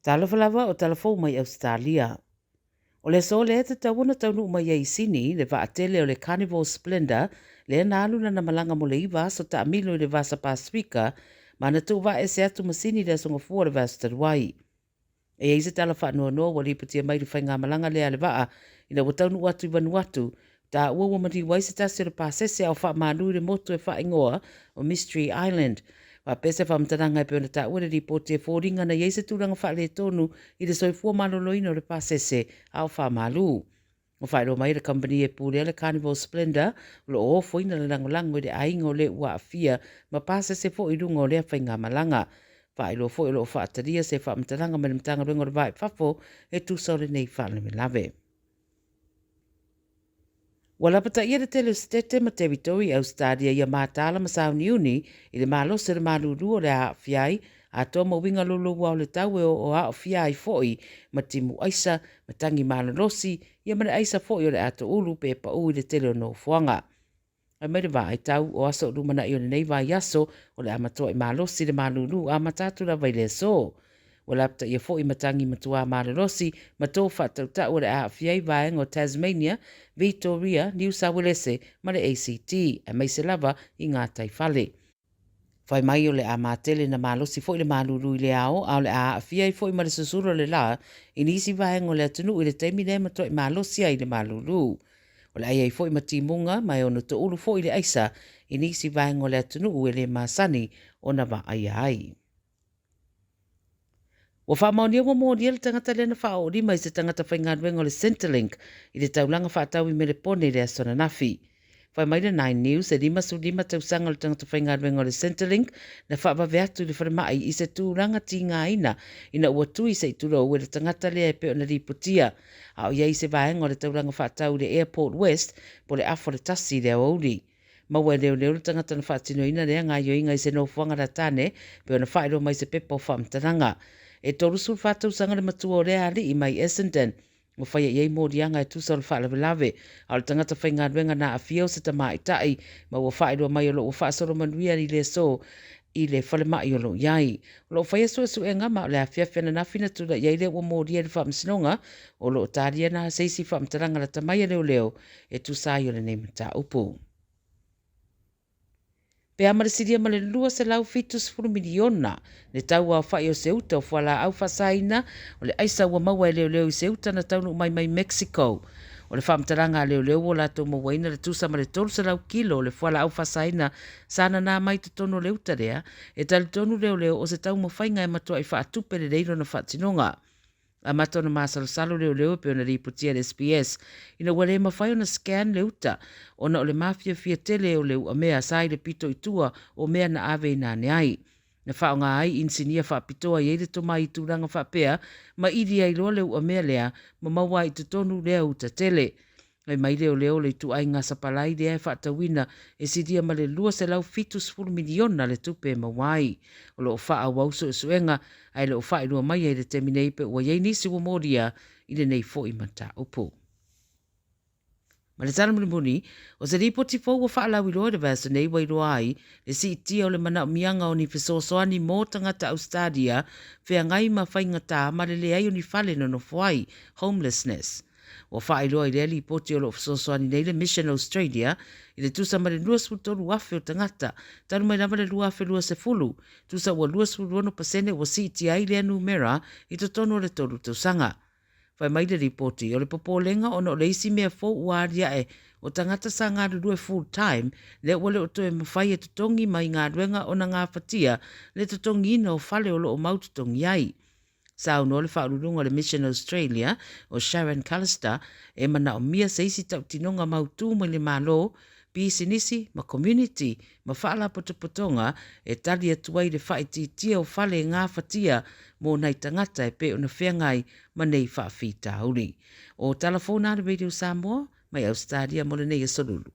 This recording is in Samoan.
Talofa lava o tala fou mai Ausetalia. O le aso lea e tatau ona taunuu mai ai i Sini le vaatele o le Carnival Splendor lea na alu lana malaga mo le iva aso taamilo i le Vasa Pasefika ma na tuuvaaese atu ma Sini i le Aso Gafua o le vaiaso talu ai. E i ai se tala faanoanoa ua lipotia mai i le faigamalaga lea a le vaa ina ua taunuu atu i Vanuatu, taua ua maliu ai se tasi o le pasese a o faamalu i le motu e faaigoa o Mystery Island. Faapea se faamatalaga e pei ona taua i le lipoti e foliga na i ai se tulaga faaletonu i le soifua maloloina o le pasese a o faamalu. Ua faailoa mai e le kamupani e pulea le Carnival Splendor o lo o ofoina le lagolago i le aiga o le ua aafia ma pasese foi i luga o lea faigamalaga. Faailoa foi o lo o faatalia se faamatalaga mai le Matagaluega o le Va i Fafo e tusa o lenei faalavelave. Ua lapataia le tele o Setete ma Territory i Ausetalia ia mataala ma sauniuni i le malosi o le malulu o le a aafia ai atoa ma uiga louloua o le tau e oo aofia ai foi ma timu aisa, ma tagi malolosi, ia ma le aisa foi o le atoulu pe pau i le tele o nofoaga. Fai mai le vaai tau o aso o lumanai o lenei vaiaso o le a matuai malosi le malulu amata atu lava i le aso. Ua lapataia foi matagi matuā malolosi ma tō faatautau o le a aafia ai vaega o Tasmania, Vitoria, Niu Sauelese ma le ACT, aemaise lava i gataifale. Fai mai o le a matele na malosi foi le malulu i le ao, a o le a aafia ai foi ma le susulu o le la i nisi vaega o le atunuu i le taimi lea e matuai malosi ai le malulu. O le a i ai foi ma timuga ma e ono toulu foi le aisa i nisi vaega o le atunuu e le masani ona vaaia ai. Ua faamaonia ua molia le tagata lea na faaoolima i se tagata faigaluega o le Centrelink i le taulaga faatau i Melepone i le aso ananafi. Fai mai le Nine News, e 55 tausaga o le tagata faigaluega o le Centrelink na faavave atu i le falemai i se tulaga tigaina ina ua tui se i tulou e le tagata lea e pei ona lipotia a o i ai se vaega o le taulaga faatau i le Airport West po o le afa o le tasi i le aoauli. Maua e leoleo le tagata na faatinoina lea gaoioiga i se nofoaga latane pei ona faailoa mai se pepa o faamatalaga. E 34 tausaga le matua o lea alii mai Essendon ua faia i ai moliaga e tusa o le faalavelave, a o le tagata faigaluega na aafia o se tamaitai ma ua faailoa mai o lo o ua faasolo manuia i le aso i le falemai o lo o i ai. O lo o faia suesuega ma o le afiafi ananafi na tulai ai lea ua molia i le faamasinoga o lo o talia na se isi faamatalaga lata mai a leoleo e tusa ai o lenei mataupu. Pe a ma le silia ma le 270 miliona le tau aofai o se uta o fualaau faasaina o le aisa ua maua e leoleo i se uta na taunuu mai mai Mexico. O le faamatalaga a leoleo ua latou mauaina le tusa ma le 300 kilo o le fualaau faasaina sa nanā mai totonu o le uta lea, e talitonu leoleo o se taumafaiga e matuai faatupe lelei lona faatinoga. Amata ona masalosalo leoleo e pei ona lipotia e le SBS ina ua le mafai ona scan le uta ona o le mafiafia tele o le uamea sa i le pito i tua o mea na ave i nane ai. Na faaaoga ai inisinia faapitoa i ai le tomai i tulaga faapea ma ili ai loa le uamea lea ma maua ai i totonu lea uta tele. Fai mai leoleo le ituaiga sapalai lea e faatauina e silia ma le $270 miliona le tupe e maua ai. O lo o faaauau suesuega ae le o faailoa mai ai i le taimi nei pe ua i ai nisi ua molia i lenei foi mataupu. Ma le tala mulimuli, o se lipoti fou ua faalauiloa i le vaiaso nei ua iloa ai le siitia o le manaomiaga o ni fesoasoani mo tagata Ausetalia feagai ma faigata ma le leai o ni fale nonofo ai, homelessness. Ua faailoa i lea lipoti o lo o fesoasoani nei le Mission Australia i le tusa ma le 23,000 o tagata talu mai lava le 2020, tusa ua 26% ua siitia ai lea numera i totonu o le tolu tausaga. Fai mai le lipoti, o le popolega ona o le isi mea fou ua aliae o tagata sa galulue full time lea ua le o toe mafai e totogi mai galuega ona gafatia le totogiina o fale o lo o mau totogi ai. Saunoa le Faauluuluga o le Mission Australia, o Sharon Callister, e manaomia se isi tautinoga mautū mai le Malo, pisinisi ma komuniti ma faalapotopotoga e tali atu ai le faaitiitia o fale e gafatia mō nai tagata e pei ona feagai ma nei faafitauli. O tala fou na a le Radio Samoa mai Ausetalia mo lenei aso Lulu.